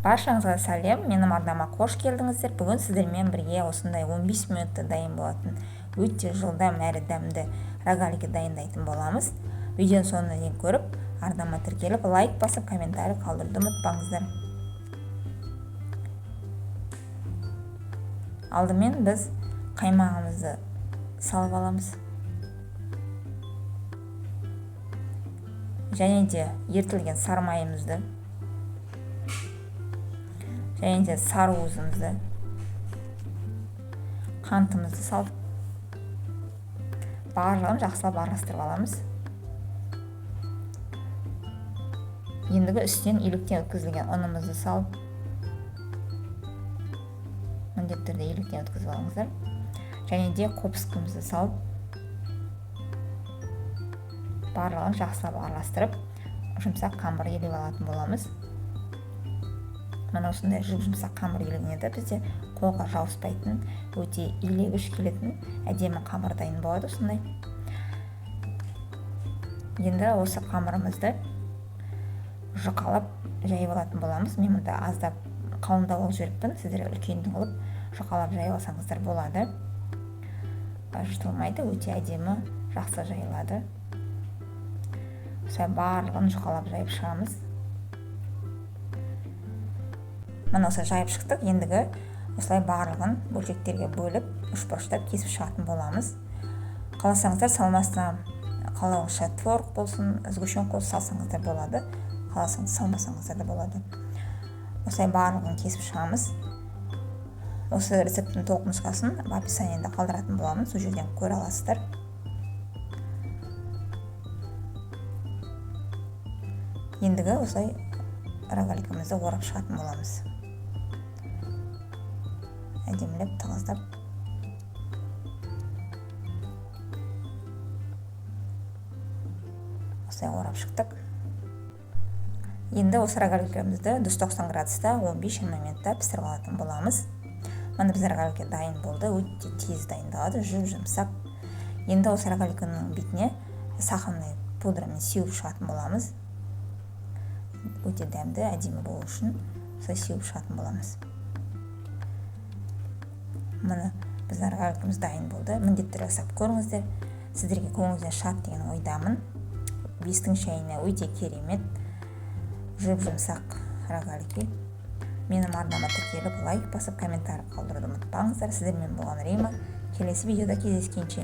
Баршаңызға сәлем, менің арнама қош келдіңіздер. Бүгін сіздермен бірге осындай 15 минутта дайын болатын өте жылдам әрі дәмді рогалики дайындайтын боламыз. Видеоның соңына дейін көріп, арнама тіркеліп, лайк басып, комментарий қалдыруды ұмытпаңыздар. Алдымен біз қаймағымызды салып аламыз. Және де ерітілген сары майымызды, және де сары уызымызды, қантымызды салып, барлығын жақсылап араластырып аламыз. Ендігі үстінен електен өткізілген ұнымызды салып, міндетті түрде електен өткізіп алыңыздар. Және де қопсықымызды салып, барлығын жақсылап араластырып, жұмсақ қамыр илеп алатын боламыз. Міне осындай жұп-жұмсақ қамыр иленеді бізде, қолға жабыспайтын, өте илегіш келетін әдемі қамыр дайын болады осындай. Енді осы қамырымызды жұқалап жайып алатын боламыз. Мен мұнда аздап қалыңдау қылып жіберіппін, сіздер үлкен қылып жұқалап жайып алсаңыздар болады. Жыртылмайды, өте әдемі, жақсы жайылады. Осылай барлығын жұқалап жайып шығамыз. Міне осылай жайып шықтық. Ендігі осылай барлығын бөлшектерге бөліп, үшбұрыштап кесіп шығатын боламыз. Қаласаңыздар салмасына, қалауыңызша творог болсын, сгущенка болсын салсаңыздар болады, қаласаңыз салмасаңыздар да болады. Осылай барлығын кесіп шығамыз. Осы рецепттің толық нұсқасын в описаниеда қалдыратын боламын, сол жерден көре аласыздар. Ендігі осылай рогаликімізді орап шығатын боламыз. Әдемілеп тығыздап. Осылай орап шықтық. Енді осы рогаликімізді 190 градуста 15-20 минутта пісіріп алатын боламыз. Міне біздің рогалики дайын болды, өте тез дайындалады, жұп-жұмсақ. Енді осы рогаликінің бетіне сахарный пудрамен сеуіп шығатын боламыз. Өте дәмді, әдемі болу үшін осылай сеуіп шығатын боламыз. Міне біздің рогаликіміз дайын болды. Міндетті түрде жасап көріңіздер. Сіздерге көңіліңізден шығады деген ойдамын. Бестің шайына өте керемет, жұп-жұмсақ рогалики. Менің арнама тіркеліп, лайк басып, комментарий қалдыруды ұмытпаңыздар. Сіздермен болған Рима. Келесі видеода кездескенше.